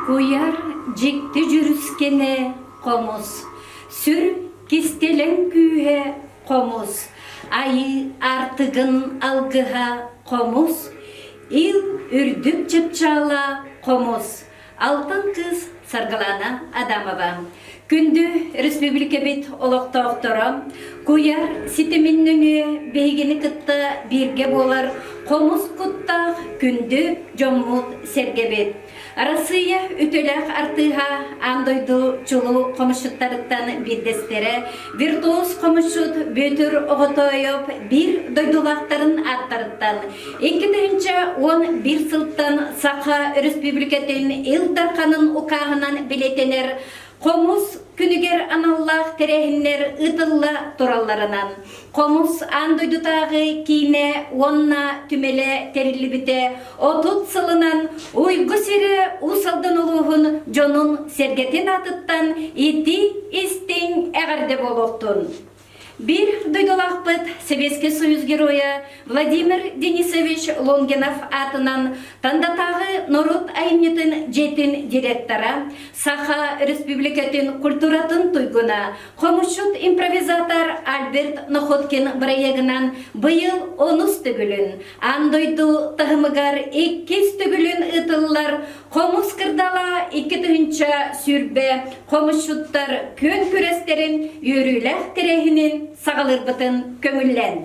Куйар дьикти дьүрүскэнэ хомус, сүр кистэлэҥ күүһэ хомус, айыы аартыгын алгыһа хомус, ил үрдүк чыпчаала хомус, Алтан кыыс Саргылана Адамова. Күндү республикабыт олохтоохторо, куйар ситимин нөҥүө биһигини кытта бииргэ буолар хомус куттаах күндү дьоммут сэргэбит. Арассыыйа үтүөлээх артыыһа аан дойду чулуу хомусчуттарыттан биирдэстэрэ, виртуоз хомусчут Бүөтүр Оҕотоойоп биир дойдулаахтарын ааттарыттан 2011 сылтан Саха Өрөспүүбүлүкэтин Ил Дарханын укааһынан билиэтэнэр Хомус күнүгэр аналлаах тэрээһиннэр ыытылла туралларынан, Хомус аан дойдутааҕы киинэ уонна түмэлэ тэриллибитэ 30 сылынан Уйгу сирэ Уус Алдан улууһун дьонун-сэргэтин аатыттан итии-истиҥ эҕэрдэ буолуохтун! Биир дойдулаахпыт Сэбиэскэй Союз Геройа Владимир Денисович Лонгинов аатынан Тандатааҕы норуот айымньытын дьиэтин директора, Саха Республикатын культуратын туйгуна, хомусчут импровизатор Альберт Находкин бырайыагынан быйыл онус төгүлүн аан дойду таһымыгар иккис төгүлүн ыытыллар Хомус кырдала 2020 хомусчуттар күөн күрэстэрин үөрүүлээх тэрээһинин саҕалыырбытын көҥүллэн.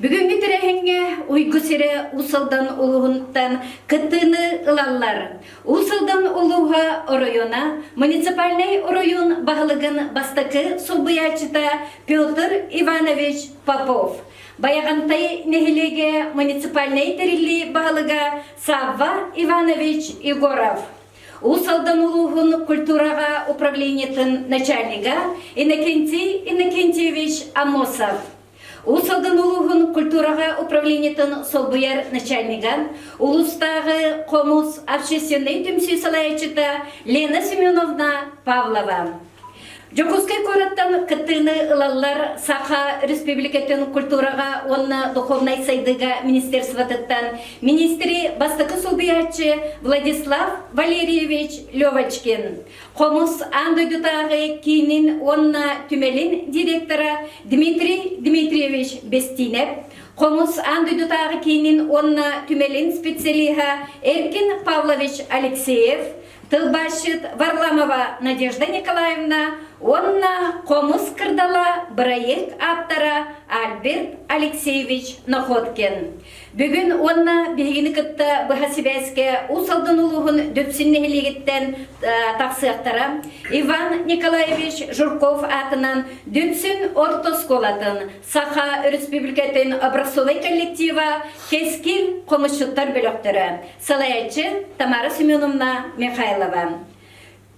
Бүгүҥҥү тэрээһиҥҥэ Уйгу сирэ Уус Алдан улууһуттан кыттыыны ылаллар. Уус Алдан улууһа оройуона муниципальнай оройуон баһылыгын бастакы солбуйааччыта Петр Иванович Попов, Байаҕантай нэһилиэгэ муниципальнай тэриллии баһылыга Савва Иванович Егоров, Уус Алдан улууһун культураҕа управлениетын начальнига Иннокентий Иннокентьевич Аммосов, Уус Алдан улууһун культураҕа управлениетын солбуйар начальнига, улуустааҕы хомус общественнай түмсүү салайааччыта Лена Семеновна Павлова. Дьокуускай куораттан кыттыыны ылаллар Саха Республикатын культураҕа уонна духовнай сайдыыга министерствотыттан министри бастакы солбуйааччы Владислав Валерьевич Левочкин, Хомус аан дойдутааҕы киинин уонна түмэлин директора Дмитрий Дмитриевич Бестинев, Хомус аан дойдутааҕы киинин уонна түмэлин специалиһа Эркин Павлович Алексеев, тылбаасчыт Варламова Надежда Николаевна уонна Хомус кырдала бырайыак ааптара Альберт Алексеевич Находкин. Бүгүн уонна биһигини кытта быһа сибээскэ Уус Алдан улууһун Дүпсүн нэһилиэгиттэн тахсыахтара Иван Николаевич Журков аатынан Дүпсүн орто оскуолатын Саха Өрөспүүбүлүкэтин образцовай коллектива Кэскил хомусчуттар бөлөхтөрө Салайааччы Тамара Семеновна Михайлова.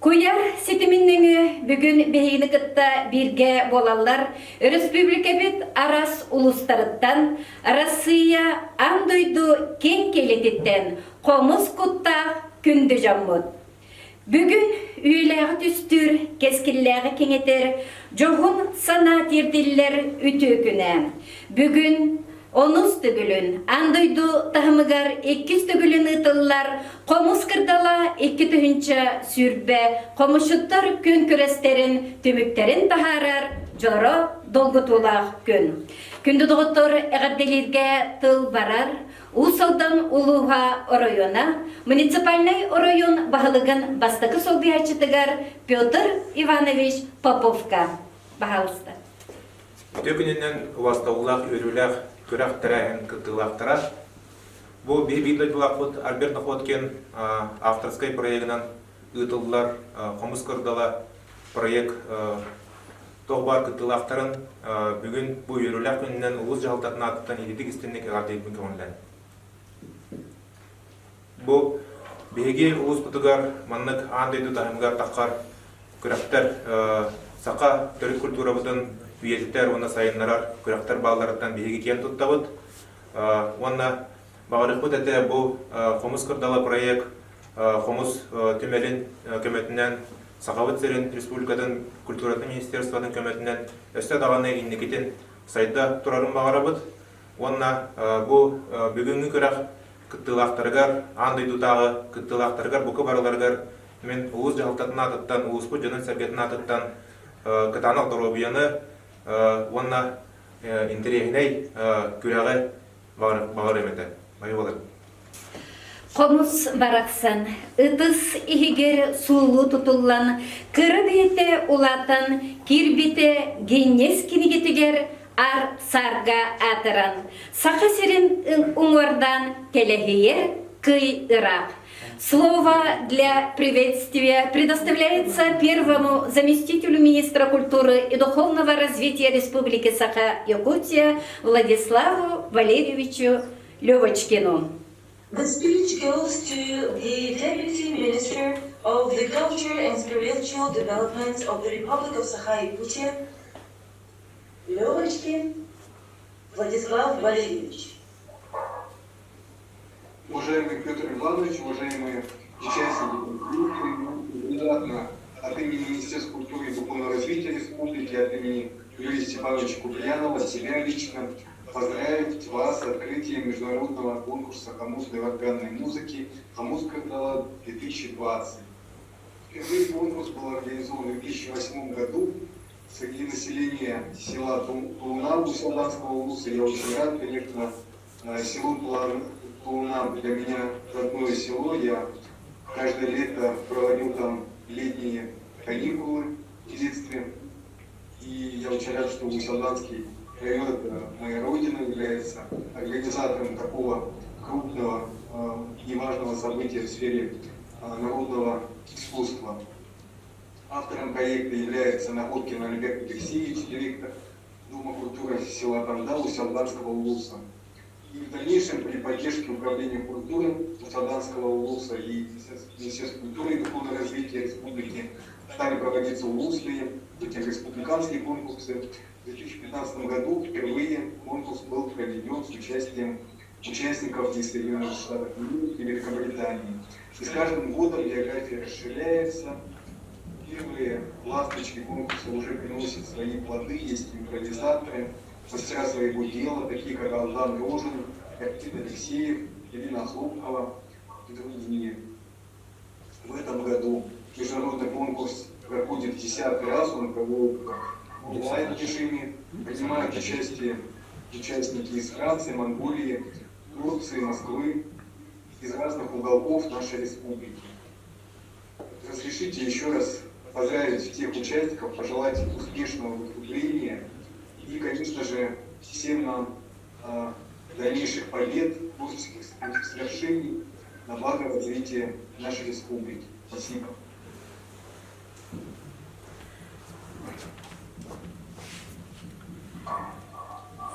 Куйар ситимин нөҥүө бүгүн биһигини кытта бииргэ буолаллар өрөспүүбүлүкэбит араас улуустарыттан, Арассыыйа аан дойду киэҥ киэлититтэн хомус куттаах күндү дьоммут. Бүгүн үйэлээҕи түстүүр, кэскиллээҕи кэҥэтэр, дьоһун санаа тиэрдиллэр үтүө күнэ. Бүгүн онус төгүлүн аан дойду таһымыгар иккис төгүлүн ыытыллар Хомус кырдала 2020 хомусчуттар күн күрэстэрин түмүктэрин таһаарар дьоро долгутуулаах күн. Күндү доҕоттор эҕэрдэлииргэ тыл барар, Уус Алдан улууһа оройуона муниципальнай оройуон баһылыгын бастакы солбуйааччытыгар Петр Иванович Поповка. Баһаалыста. Үтүө күнүнэн убастабыллаах үөрүүлээх күрэх тэрээһин кыттыылаахтара. Бу биһи биир дойдулаахпыт Альберт Находкин авторскай проегынан ыытыллар Хомус кырдала проект туох баар кыттыылаахтарын бүгүн бу үөрүүлээх күнүнэн улуус дьаһалтатын аатыттан ититик истинник эҕэрдэлиирбин көҥүллээн. Бу биһиги улууспутугар маннык аан дойду таһымыгар таххар күрэхтэр саха төрүт культурабытын үйэтитэр уонна сайыннарар күрэхтэр баалларыттан биһиги киэн туттабыт. Уонна баҕарыахпыт этэ бу Хомус кырдала проект Хомус түмэлин көмөтүнэн Сахабыт сирин республикатын культуратын министерствотын көмөтүнэн өссө даҕаны инникитин сайда турарын баҕарабыт. Уонна бу бүгүҥҥү күрэх кыттыылаахтарыгар, аан дойдутааҕы кыттыылаахтарыгар бука барыларыгар мин улуус дьаһалтатын аатыттан, улууспут дьонун-сэргэтин аатыттан кытаанах доруобуйаны уонна интэриэһинэй күрэҕи баҕарыам этэ. Майыбалар. Хомус барахсан ытыс иһигэр суулуу тутуллан, кыра бэйэтэ улаатан киирбитэ Гиннес кинигэтигэр ар-саарга аатыран, Саха сирин уҥуордаан тэлэһийэр кый ыраах. Слово для приветствия предоставляется первому заместителю министра культуры и духовного развития Республики Саха-Якутия Владиславу Валерьевичу Левочкину. The speech goes to the Deputy Minister of the Culture and Spiritual Development of the Republic of Sakha-Yakutia, Левочкин Владислав Валерьевич. Уважаемый Петр Иванович, уважаемые участники приятно от имени Министерства культуры и духовного развития Республики, от имени Юрия Степановича Куприянова, себя лично поздравить вас с открытием международного конкурса хомусной органной музыки «Хомус Кырдала-2020». Впервые конкурс был организован в 2008 году среди населения села Тулуна Усть-Алданского улуса. Я очень рад, конечно, село Тулуна для меня родное село. Я каждое лето проводил там летние каникулы в детстве. И я очень рад, что Усть-Алданский район, это моя родина, является организатором такого крупного и важного события в сфере народного искусства. Автором проекта является Находкин Альберт Алексеевич, директор Дома культуры села Танда Усть-Алданского улуса. И в дальнейшем при поддержке Управления культуры Усть-Алданского улуса и Министерства культуры и духовного развития республики стали проводиться улусные, затем республиканские конкурсы. В 2015 году впервые конкурс был проведен с участием участников из Соединенных Штатов и Великобритании. И с каждым годом география расширяется. Первые ласточки конкурса уже приносят свои плоды, есть импровизаторы, мастера своего дела, такие как Алдан Рожин, Арктид Алексеев, Ирина Хлопкова и другие. В этом году международный конкурс проходит десятый раз, он проводится в онлайн-режиме, принимают участие участники из Франции, Монголии, Турции, Москвы, из разных уголков нашей республики. Разрешите еще раз поздравить всех участников, пожелать успешного выступления и, конечно же, всем нам дальнейших побед, творческих свершений на благо развития нашей республики. Спасибо.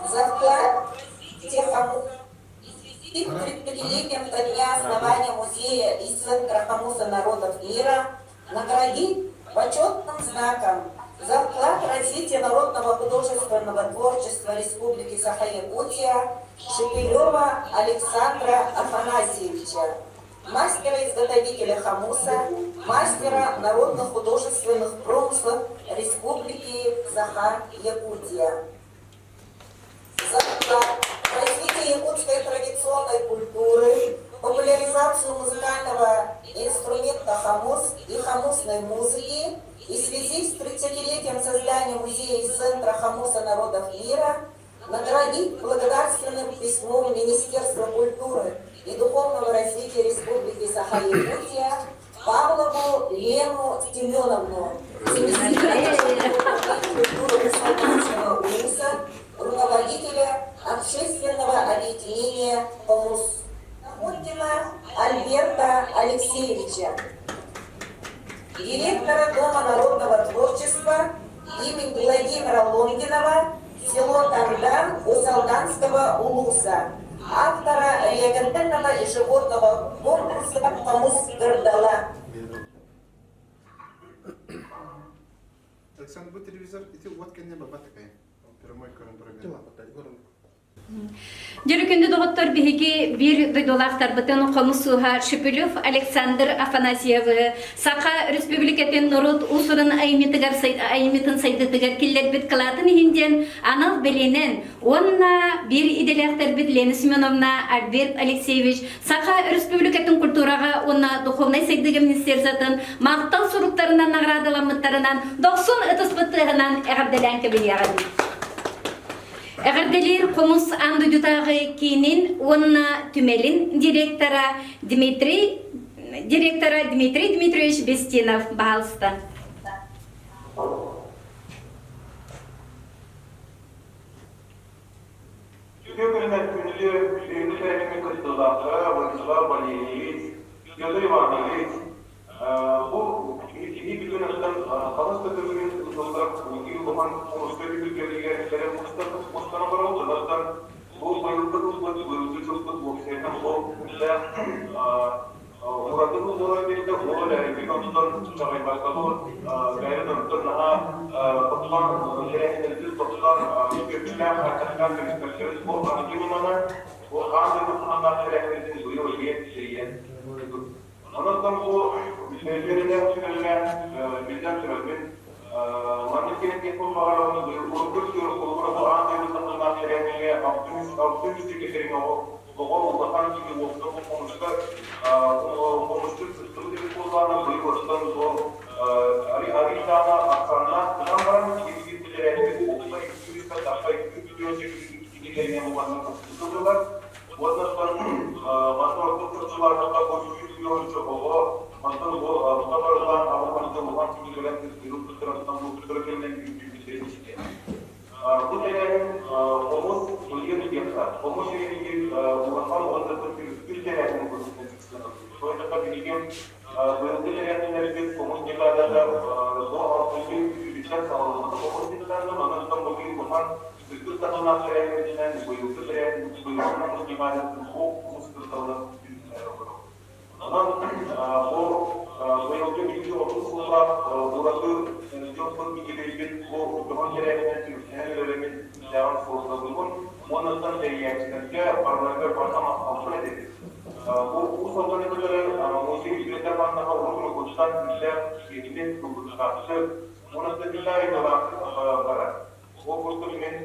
За вклад к 30-летием со дня основания музея и Центра Хомуса народов мира наградить почетным знаком за вклад в развитие народного художественного творчества Республики Саха-Якутия Шепелева Александра Афанасьевича, мастера-изготовителя хомуса, мастера народных художественных промыслов Республики Саха-Якутия. За вклад в развитие якутской традиционной культуры, популяризацию музыкального инструмента хомус и хомусной музыки и в связи с 30-летием создания музея и Центра хомуса народов мира наградить благодарственным письмом Министерства культуры и духовного развития Республики Саха-Якутия Павлову Лену Семеновну, заместителя культуры Усть-Алданского улуса, руководителя общественного объединения «Хомус». Алексеевича, директора Дома народного творчества имени Владимира Лонгинова, село Тандан Усалданского улуса, автора регионального ежегодного конкурса «Хомус Гордала». Александр, бу телевизор ити уот кэннэ баба такая. Прямой көрөн турар. Дьөрүкүндү доҕоттор биһиги биир дойдулаахтарбытын хомус сууһа Шепелев Александр Афанасьевы Саха Республикатын норуот уус-уран айымньытыгар айымньытын сайдыытыгар киллэрбит кылаатын иһин диэн анал бэлиэнэн уонна биир идэлээхтэрбит Лена Семеновна Альберт Алексеевич Саха Республикатын культураҕа уонна духовнай сайдыыга министерствотын махтал суруктарынан наҕараадаламмыттарынан дохсун ытыспыт тыаһынан эҕэрдэлээн кэбиһиэҕин. Эҕэрдэлиир хомус аан дойдутааҕы киинин уонна түмэлин директора Дмитрий директора Дмитрий Дмитриевич Бестинов баһаалыста. Үтүө күнүнэн күндү бүгүҥҥү тэрээһиҥҥэ кыттыылаахтара Владислав Валерьевич, Петр Иванович, Бу кини бүтүн аттан хаһыс да төгүлүн ыытыллар биир улахан хомуска түһүлгэлэригэр кэлэн мустан олоробут. Онон бу быйылгы сылбыт, быйылгы сылбыт уопсайынан ол күүстээх ураты сыл буолан биэрдэ. Ол эрээри онтон чаҕыйбаккабыт, бэйэбит онтон наһаа тохтоон тэрээһиннэрбит тохтоон үтүөкүлээх хаччахтаах көмүскэллэрбит бу аныгы ньыманы, бу аан дойду таһымнаах тэрээһиннэрбитин быйыл эмиэ тэрийэн Онон бу үөрэнэр сүрүнэ биллэн турар мин маннык диэн диэхпин баҕарабын урукку холобура бу аан дойду таһымнаах тэрээһиҥҥэ алтын үстүкэ кэриҥэ оҕо улахан киһи уопсай хомуска хомустун сыстыбыт эбит буоллаҕына быйыл оттон бу арыйдаана ахсааннаах гынан баран киһи тэрээһини уопсай үстүкэ тахса 2 киһи кэриҥэ буоланнар сылдьыллар Уонна манна ордук чопчулаатахха бу 100 оҕо мантан бу тута барыллаан аҕа улахан киһи кэлэн кыттыраттан бу кыттыра кэлэн күүтүүбүттэрин истэ. Бу тэрээһин хомус быйыл диэххэ, хомус үйэтигэр улахан уонна түмүктүүр тэрээһин быһыытынан Сойтоха билигин быйылгы тэрээһиннэрбит хомус декадата бу алтынньы үүтүттэн саҕаламмыта хомус декадата манан бу улахан Үрдүк таһымнаах тэрээһиммитинэн быйылгы тэрээһин быйылгы муниципалитетын уус кырдаллар Онон бу быйылгы биһиги 30 сыллаах ураты дьон киһилэрбит бу дьоһун тэрээһинэн түмүктэнэн үлэлэммит сүрдээҕин суолталыыбын уонна тэрийээччилэргэ барыларыгар барҕа махталбын этэбин. Бу Уус Алдан өтөлөрө музей үлэтэ маннаха урут-уруккуттан күүстээх сиэринэн ылбыттаахчы уонна барар. Ол курдук мин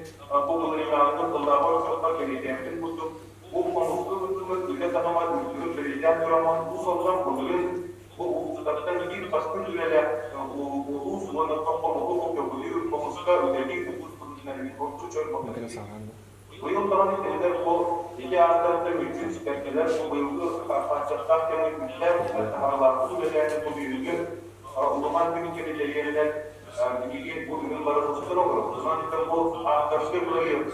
бу былырыыҥҥы сыллааҕы отчуоппар бэлиэтээбитим курдук, бу хомуска кыттыбыт үлэ таһыма үрдүгүн бэлиэтээн тураммын, бу сыллар былырыын бу улуустартан биир бастыҥ үлэлээх улуус уонна хомуһу көҕүлүүр хомуска үлэлиир улуус быһыытынан ордук дьон Быйыл даҕаны кинилэр бу ити ааттарыттан мүлдьү түспэккэлэр, бу быйылгы хааччахтаах кэмҥэ күүстээх таһаарыылаахтык үлэлээн бу бүгүҥҥү улахан түмүктэри тэрийэринэн биһиги бу бүгүн бары мустан олоробут. Онон бу авторскай бырайыак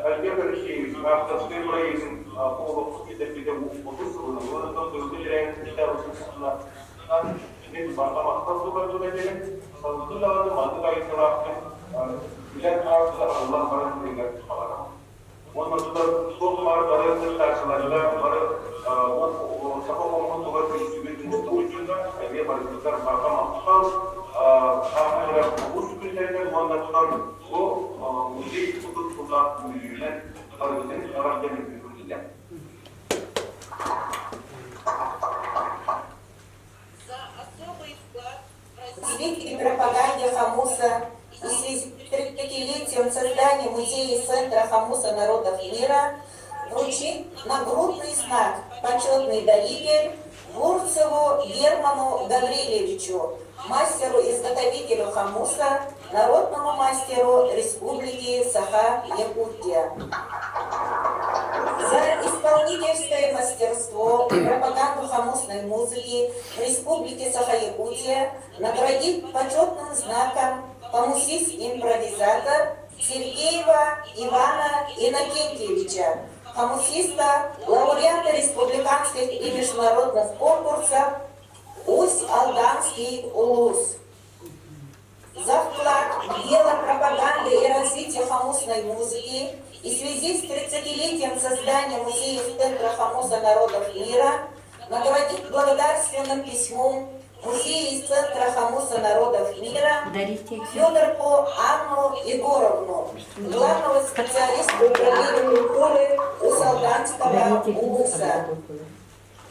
Альберт Алексеевич авторскай бырайыагын олоххо киллэрбитэ 30 сылынан уонна быйылгы тэрээһин Мин барҕа махтал тылларбын этэбин, салгыы даҕаны маннык айымньылаахтык билэн хаалбыта арыллан баран иһэригэр баҕарабын. Уонна тутар туох баар бары кыттааччыларга бары саха омугун туһугар күлсүбүт мустубут дьоҥҥо эмиэ барытыгар барҕа махтал хаамыылар улуус күннэринэн уонна тутар бу музей тутут тутаах үөрүүнэн барыбытын эҕэрдэлиибин. Великой пропаганде Хамуса и связи с 30-летием создания музея Центра Хамуса народов мира вручить нагрудный знак «Почетный даритель» Бурцеву Герману Гаврилевичу, мастеру-изготовителю хамуса, народному мастеру Республики Саха-Якутия. За исполнительское мастерство и пропаганду хамусной музыки в Республике Саха-Якутия наградит почетным знаком хамусист-импровизатор Сергеева Ивана Иннокентьевича, Хамусиста, лауреата республиканских и международных конкурсов Усть-Алданский улус. За вклад в дело пропаганды и развития хомусной музыки и в связи с 30-летием создания музея Центра хомуса народов мира наградить благодарственным письмом Музея из Центра хомуса народов мира Федорку Анну Егоровну, главного специалиста управления культуры Усалданского УЛУСа.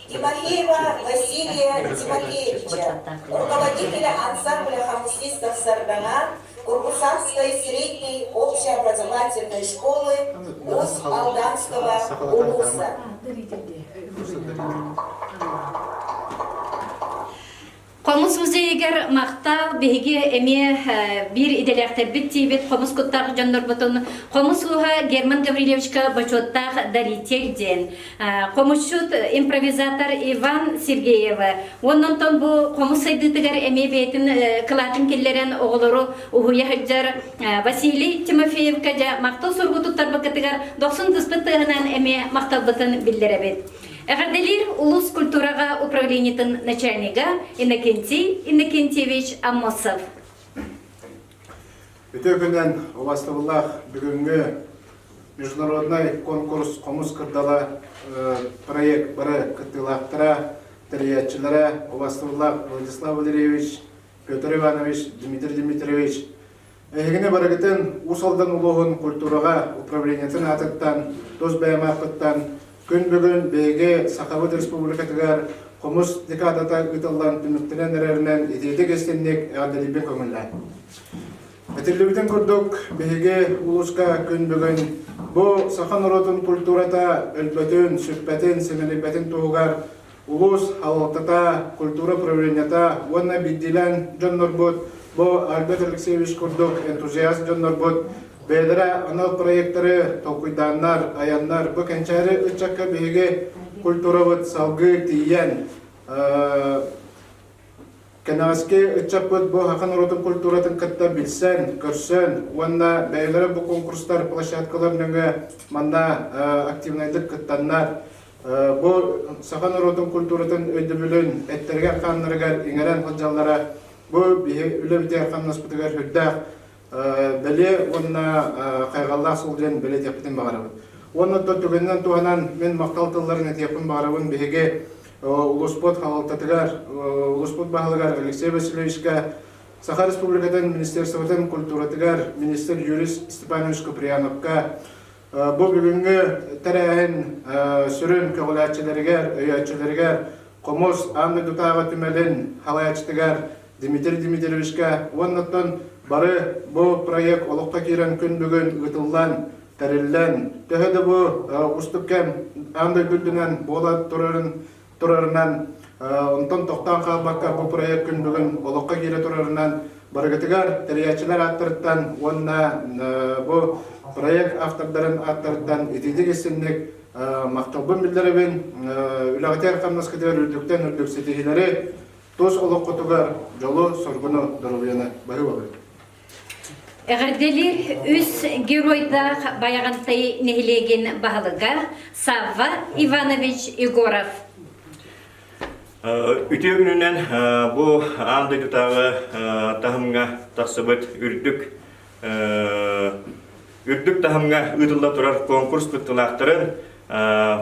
Тимофеева Василия Тимофеевича, руководителя ансамбля хомусистов «Сардана» Кургусанской средней общеобразовательной школы Усть-Алданского УЛУСа. Хомус музейыгар махтал биһиги эмиэ биир идэлээхтэрбит тиийбит хомус куттаах дьоннорбутун хомус ууһа Герман Гаврильевичка бочуоттаах даритель диэн хомусчут импровизатор Иван Сергеева уонна онтон бу хомус сайдыытыгар эмиэ бэйэтин кылаатын киллэрэн оҕолору уһуйа сылдьар Василий Тимофеевка дьэ махтал суругу туттарбыккытыгар дохсун тыспыт тыаһынан эмиэ махталбытын биллэрэбит. Эҕэрдэлиир улуус культураҕа управлениетын начальнига Иннокентий Иннокентьевич Аммосов. Үтүө күнүнэн убастабыллаах бүгүҥҥү международнай конкурс «Хомус кырдала» проект бары кыттыылаахтара, тэрийээччилэрэ убастабыллаах Владислав Валерьевич, Петр Иванович, Дмитрий Дмитриевич Эһигини барыгытын Уус Алдан улууһун культураҕа управлениетын аатыттан, тус бэйэм ааппыттан күн бүгүн биһиги Сахабыт Республикатыгар хомус декадата ыытыллан түмүктэнэн эрэринэн итиитик истинник эҕэрдэлиирбин көҥүллээн. Этиллибитин курдук, биһиги улууска күн бүгүн бу саха норуотун культурата өлбөтүн, сүппэтин, симэлийбэтин туһугар Улуус салалтата, культура управлениета уонна биирдиилээн дьоннорбут бу Альберт Алексеевич курдук энтузиаст дьоннорбут бэйэлэрэ анал проектары толкуйдааннар, айаннар бу кэнчээри ыччакка биһиги культурабыт салгыы тиийэн Кэнэҕэски ыччаппыт бу саха норуотун культуратын кытта билсэн, көрсөн уонна бэйэлэрэ бу конкурстар, площадкалар нөҥүө манна активнайдык кыттаннар бу саха норуотун культуратын өйдөбүлүн эттэригэр-хааннарыгар иҥэрэн сылдьаллара бу биһи үлэбитигэр-хамнаспытыгар сүрдээх бэлиэ уонна хайҕаллаах суол диэн бэлиэтиэхпитин баҕарабыт. Уонна түгэнинэн туһанан мин махтал тылларын этиэхпин баҕарабын биһиги улууспут салалтатыгар, улууспут баһылыгар Алексей Васильевичка, Саха Республикатын Министерствотын культуратыгар министр Юрий Степанович Куприяновка бу бүгүҥҥү тэрээһин сүрүн көҕүлээччилэригэр, өйөөччүлэригэр Хомус аан дойдутааҕы түмэлин салайааччытыгар Дмитрий Дмитриевичка уонна оттон бары бу проект олоххо киирэн күн бүгүн ыытыллан, тэриллэн, төһө да бу уустук кэм аан дойду үрдүнэн буола турарын турарынан, онтон тохтоон хаалбакка бу проект күн бүгүн олоххо киирэ турарынан барыгытыгар тэрийээччилэр ааттарыттан уонна бу проект автордарын ааттарыттан итиитик истинник махталбын биллэрэбин. Үлэҕитигэр хамнаскытыгар үрдүктэн үрдүк ситиһиилэри, тус олоххутугар дьолу-соргуну, доруобуйаны баһыыбабын. Эҕэрдэлиир үс геройдаах Байаҕантай нэһилиэгин баһылыга Савва Иванович Егоров. Үтүө күнүнэн бу аан дойдутааҕы таһымҥа тахсыбыт үрдүк үрдүк таһымҥа ыытылла турар конкурс кыттыылаахтарын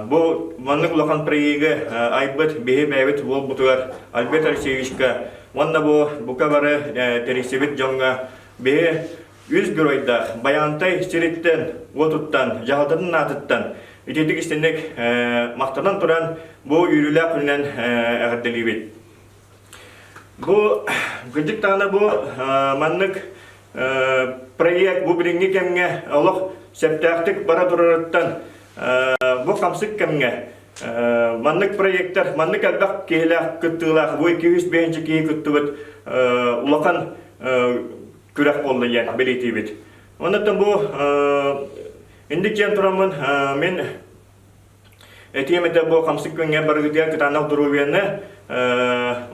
бу маннык улахан проегы айбыт биһи бэйэбит уолбутугар Альберт Алексеевичка уонна бу бука бары тэрийсибит дьоҥҥо биһи үс геройдаах Байаантай сириттэн уотуттан дьаһалтатын аатыттан ититик истинник махтанан туран бу үөрүүлээх күнүнэн эҕэрдэлиибит. Бу кырдьык даҕаны бу маннык проект бу билиҥҥи кэмҥэ олох сөптөөхтүк бара турарыттан бу хамсык кэмҥэ маннык проектар маннык элбэх киһилээх кыттыылаах бу 205 киһи кыттыбыт улахан күрэх буолла диэн бэлиэтиибит. Оннуттан бу инник диэн тураммын мин Этиэм этэ бу хамсык күҥҥэ барыгытыгар кытаанах доруобуйаны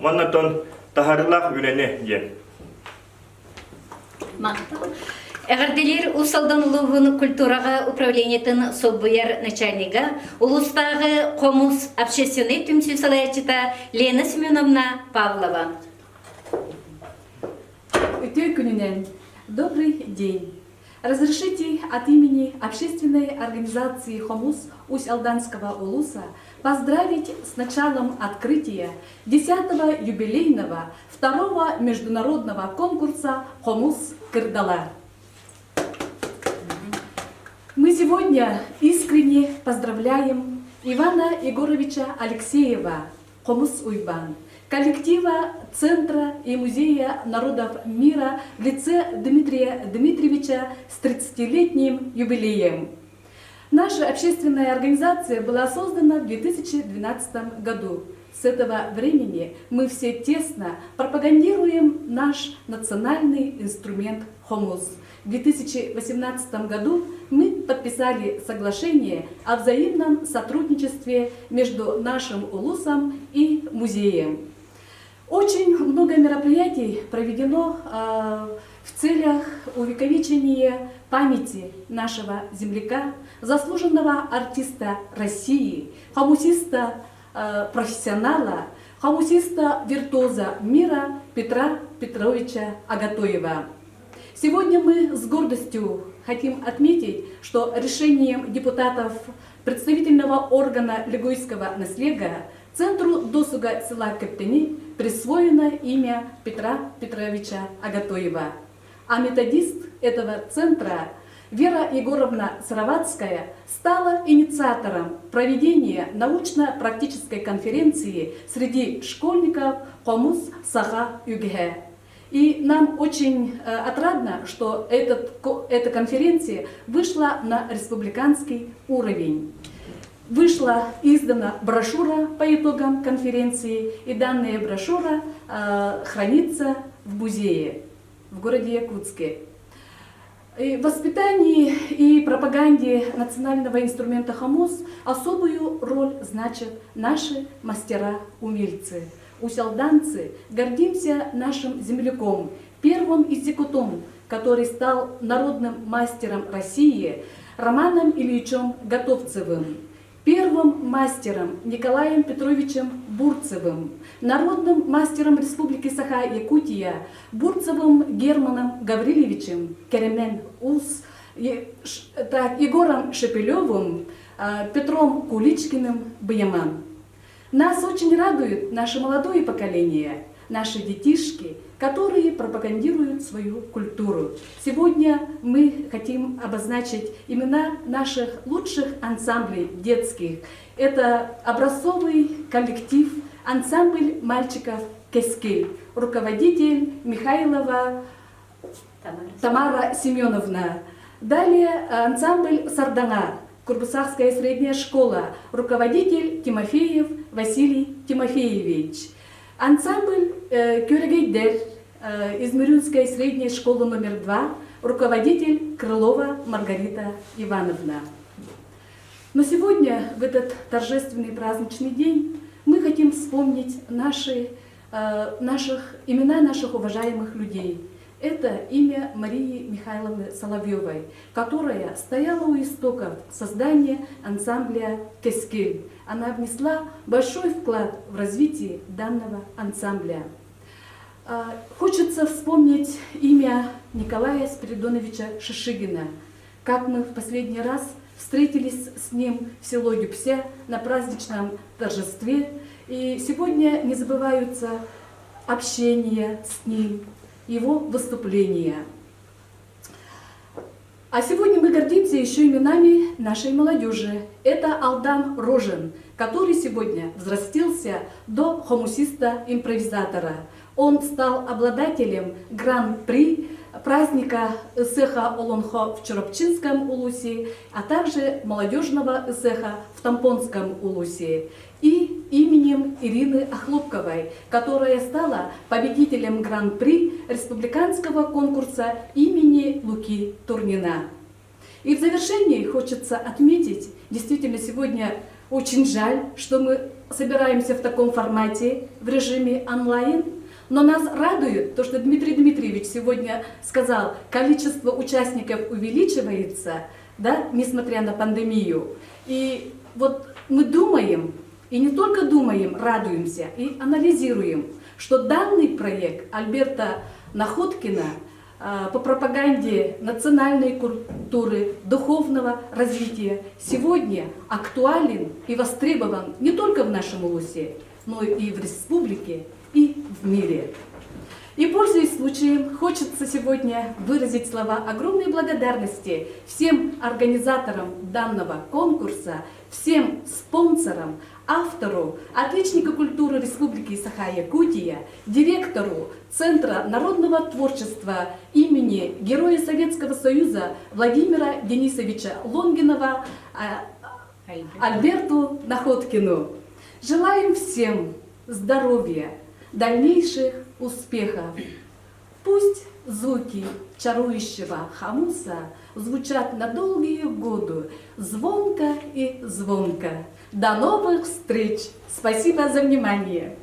уонна оттон таһаарыылаах үлэни диэн. Махтал. Эҕэрдэлиир Уус Алдан улууһун культураҕа управлениетын солбуйар начальнига, улуустааҕы хомус общественнай түмсүү салайааччыта Лена Семеновна Павлова. Үтүө күнүнэн! Добрый день! Разрешите от имени общественной организации «Хомус» Усть-Алданского улуса поздравить с началом открытия 10-го юбилейного второго международного конкурса «Хомус Кырдала». Мы сегодня искренне поздравляем Ивана Егоровича Алексеева, Хомус Уйбан, коллектива Центра и Музея народов мира в лице Дмитрия Дмитриевича с 30-летним юбилеем. Наша общественная организация была создана в 2012 году. С этого времени мы все тесно пропагандируем наш национальный инструмент хомус. В 2018 году мы подписали соглашение о взаимном сотрудничестве между нашим улусом и музеем. Очень много мероприятий проведено э, в целях увековечения памяти нашего земляка, заслуженного артиста России, хомусиста э, профессионала, хомусиста-виртуоза мира Петра Петровича Агатоева. Сегодня мы с гордостью хотим отметить, что решением депутатов представительного органа Лигуйского наслега Центру досуга села Кептени присвоено имя Петра Петровича Агатоева. А методист этого центра Вера Егоровна Сыроватская стала инициатором проведения научно-практической конференции среди школьников «Комус Саха ЮГХ». И нам очень э, отрадно, что этот, эта конференция вышла на республиканский уровень. Вышла издана брошюра по итогам конференции, и данная брошюра э, хранится в музее в городе Якутске. И в воспитании и пропаганде национального инструмента хомус особую роль значат наши мастера-умельцы. Усялданцы гордимся нашим земляком, первым из якутом, который стал народным мастером России Романом Ильичем Готовцевым, первым мастером Николаем Петровичем Бурцевым, народным мастером Республики Саха-Якутия Бурцевым Германом Гаврилевичем Керемен Ус, так, Егором Шепелевым, а, Петром Куличкиным Баяман. Нас очень радует наше молодое поколение, наши детишки, которые пропагандируют свою культуру. Сегодня мы хотим обозначить имена наших лучших ансамблей детских. Это образцовый коллектив ансамбль мальчиков «Кескель», руководитель Михайлова Тамара Семеновна. Далее ансамбль «Сардана», Курбусахская средняя школа, руководитель Тимофеев Василий Тимофеевич. Ансамбль э, Кюрегейдер э, из Мирюнской средней школы номер 2, руководитель Крылова Маргарита Ивановна. Но сегодня, в этот торжественный праздничный день, мы хотим вспомнить наши, э, наших, имена наших уважаемых людей – это имя Марии Михайловны Соловьевой, которая стояла у истоков создания ансамбля «Кескель». Она внесла большой вклад в развитие данного ансамбля. А, хочется вспомнить имя Николая Спиридоновича Шишигина, как мы в последний раз встретились с ним в село Юпсе на праздничном торжестве. И сегодня не забываются общение с ним, его выступления. А сегодня мы гордимся еще именами нашей молодежи. Это Алдан Рожин, который сегодня взрастился до хомусиста-импровизатора. Он стал обладателем гран-при праздника Ысыха Олонхо в Чурапчинском улусе, а также молодежного Ысыха в Тампонском улусе и именем Ирины Охлопковой, которая стала победителем Гран-при республиканского конкурса имени Луки Турнина. И в завершении хочется отметить, действительно сегодня очень жаль, что мы собираемся в таком формате, в режиме онлайн, Но нас радует то, что Дмитрий Дмитриевич сегодня сказал, количество участников увеличивается, да, несмотря на пандемию. И вот мы думаем, и не только думаем, радуемся, и анализируем, что данный проект Альберта Находкина по пропаганде национальной культуры, духовного развития сегодня актуален и востребован не только в нашем улусе, но и в республике, и в мире. И, пользуясь случаем, хочется сегодня выразить слова огромной благодарности всем организаторам данного конкурса, всем спонсорам, автору, отличнику культуры Республики Саха-Якутия, директору Центра народного творчества имени Героя Советского Союза Владимира Денисовича Лонгинова Альберту Находкину. Желаем всем здоровья, дальнейших успехов. Пусть звуки чарующего хамуса звучат на долгие годы звонко и звонко. До новых встреч! Спасибо за внимание!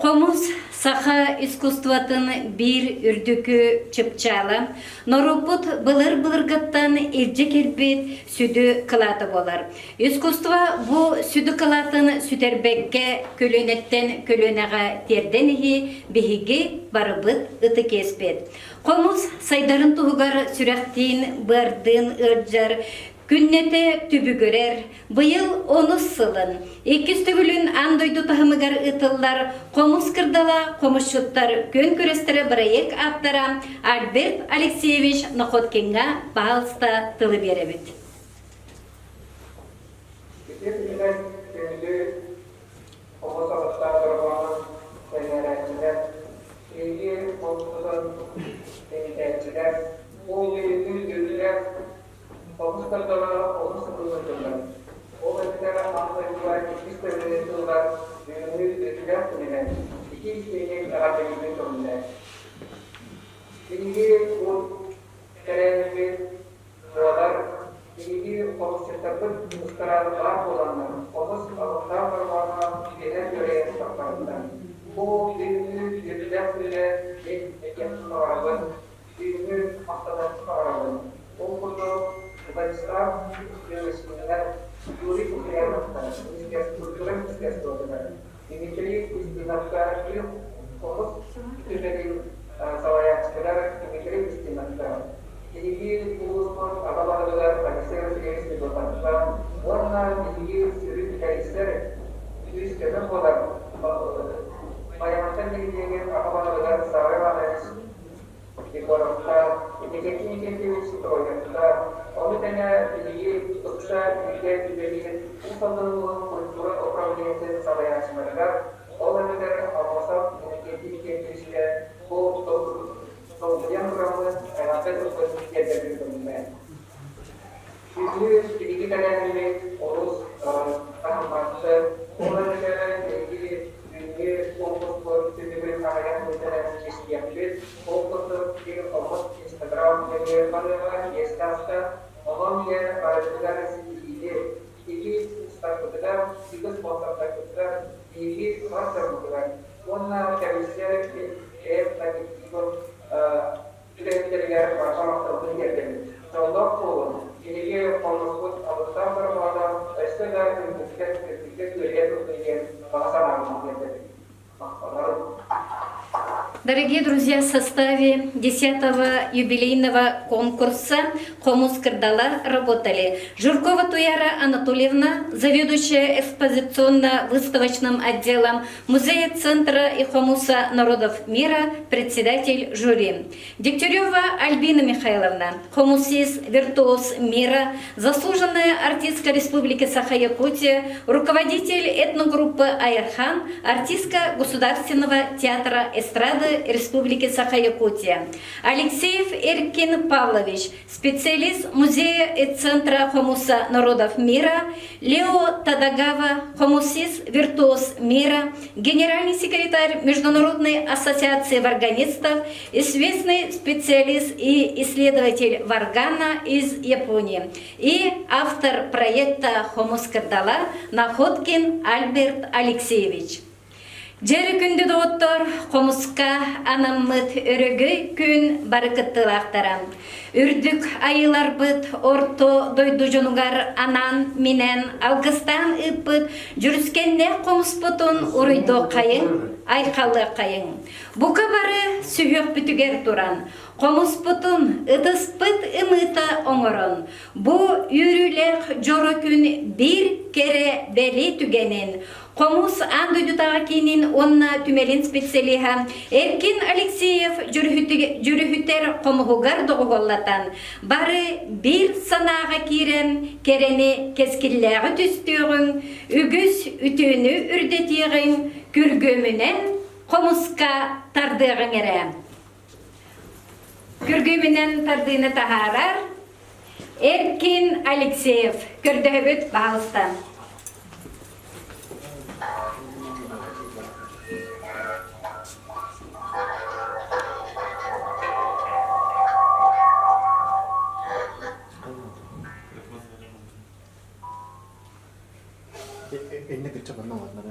Хомус саха искусствотын биир үрдүкү чыпчаала, норуоппут былыр-былыргыттан илдьэ кэлбит сүдү кылаата буолар. Искусство бу сүдү кылаатын сүтэрбэккэ көлүөнэттэн көлүөнэҕэ тиэрдэн иһии биһиги барыбыт ытык иэспит. Хомус сайдарын туһугар сүрэхтиин, быардыын ыалдьар Күннэтэ түбүгүрэр, быйыл онус сылын, иккис төгүлүн аан дойду таһымыгар ыытыллар Хомус кырдала хомусчуттар күөн күрэстэрэ бырайыак ааптара Альберт Алексеевич Находкиҥҥа баһаалыста тылы биэрэбит. Ити күнүнэн күндү хомус алыптаах дорҕоонун сэҥээрээччилэр, биһиги хомуспутун тэнитээччилэр, бу үөрүүнү үөрүүлээх Хомус кырдала олус сытыллар тыллар. Ол эбэтэр аан дойдуга иккис көрүҥүн тыллар бүгүҥҥү үтүөлээх күнүнэн ити истиҥник эҕэрдэлиирбин көҥүллээ. Биһиги бу тэрээһиммит буолар, биһиги хомусчуттарбыт тустара баар буоланнар, хомус алыптаах дорҕооно үгэһэ күөрэйэн тахсарыттан. Бу бүгүҥҥү үтүөлээх күнүнэн мин этиэхпин баҕарабын, Түүҥҥү махтанан хараҕын, ол курдук Владислав Белосининар, Юрий Куприяновка, культура министерствотыгар, Дмитрий Устиновка хомус түмэлин салайааччытыгар Дмитрий Устиновка, биһиги улууспут аҕа баһылыгар Алексей Васильевич Федотовка уонна биһиги сүрүн тэрийсэр күүс-көмө буолар Майаҕатта нэһилиэгин аҕа баһылыгар Савва Иванович Егоровтар, Иннокентий Никитич Троевтар, ону тэҥэ биһиги ыкса бииргэ үлэлиир Уус Алдан улууһун культура управлениетын салайааччыларыгар, ол эбэтэр Аммосов Иннокентий Никитичкэ бу долгуйан тураммыт эҕэрдэ тылбын тиэрдэрбин көҥүллээн. Бүгүҥҥү биһиги тэрээһиммит олус таһымнаахтык, ол эбэтэр биһиги бүгүҥҥү конкурспут түмүгүн аҕыйах мүнүүтэнэн истиэхпит. Ол курдук биир хомус Инстаграм нөҥүө барыаҕа иэстээх онон ийэ барытыгар ситиһиини, биһиги устарбытыгар, биһиги спонсордарбытыгар, биһиги бар дьоммутугар уонна кэмиссия эр коллективын үлэһиттэригэр барҕа махталбын тиэрдэбин. Дьоллоох буолун, биһиги хомуспут алыптаах дорҕооно өссө да үрдүккэ үрдүккэ күөрэйэ турдун диэн баҕа санаабын тиэрдэбин. Махтанарым. Дорогие друзья, в составе 10-го юбилейного конкурса «Хомус Кырдала» работали Журкова Туяра Анатольевна, заведующая экспозиционно-выставочным отделом Музея Центра и Хомуса народов мира, председатель жюри. Дегтярева Альбина Михайловна, хомусист, виртуоз мира, заслуженная артистка Республики Саха-Якутия, руководитель этногруппы «Айархан», артистка Государственного театра эстрады Республики Саха-Якутия. Алексеев Эркин Павлович, специалист Музея и Центра хомуса народов мира, Лео Тадагава, хомусист, виртуоз мира, генеральный секретарь Международной ассоциации варганистов, известный специалист и исследователь варгана из Японии и автор проекта «Хомус Кырдала» Находкин Альберт Алексеевич. Дьэри күндү доҕоттор, хомуска анаммыт өрөгөй күн бары кыттыылаахтара. Үрдүк айыыларбыт орто дойду дьонугар анаан-минээн алгыстаан ыыппыт дьүрүскэннээх хомуспутун уруйдуоххайыҥ, айхаллыаххайыҥ. Бука бары сүһүөхпүтүгэр туран, хомуспутун ытыспыт ымыыта оҥорон, бу үөрүүлээх дьоро күн биир кэрэ бэлиэ түгэнин Хомус аан дойдутааҕы киинин уонна түмэлин специалиһа Эркин Алексеев дьүрүһүтэр хомуһугар доҕуһуоллатан, бары биир санааҕа киирэн, кэрэни кэскиллээҕи түстүөҕүҥ, үгүс үтүөнү үрдэтиэҕиҥ, күргүөмүнэн хомуска тардыаҕыҥ эрэ. Күргүөмүнэн тардыыны таһаарар Эркин Алексеев. Көрдөһөбүт, баһаалыста. Инне кычча банна ладно.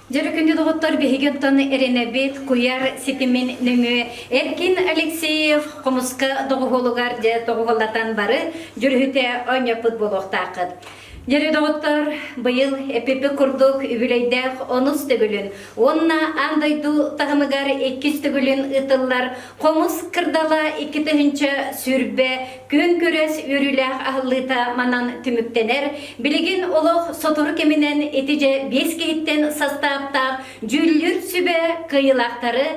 Дьөрү күндү доҕоттор, биһиги оттон эрэнэбит куйар ситимин нөҥүө Эркин Алексеев хомуска доҕуһуолугар дьэ доҕуһуоллатан бары дьүрүһүтэ оонньоппут буолуохтааххыт. Дьөрү доҕоттор, быйыл эпипи курдук үбүлэйдээх онус төгүлүн уонна аан дойду таһымыгар иккис төгүлүн ыытыллар Хомус кырдала 2020 күөн күрэс үөрүүлээх аһыллыыта манан түмүктэнэр. Билигин олох сотору кэминэн ити дьэ биэс киһиттэн састааптаах дьүүллүүр сүбэ кыайыылаахтары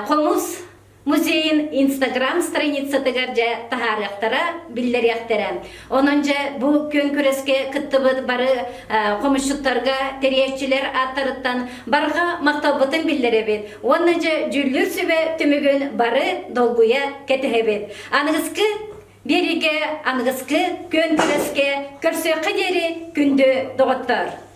хомус музейын инстаграм страницатыгар дьэ таһаарыахтара, биллэриэхтэрэ. Онон дьэ бу күөн күрэскэ кыттыбыт бары хомусчуттарга тэрийээччилэр ааттарыттан барҕа махталбытын биллэрэбит. Уонна дьэ дьүүллүүр сүбэ түмүгүн бары долгуйа кэтэһэбит. Аныгыскы биэриигэ, аныгыскы күөн күрэскэ көрсүөххэ диэри күндү доҕоттор!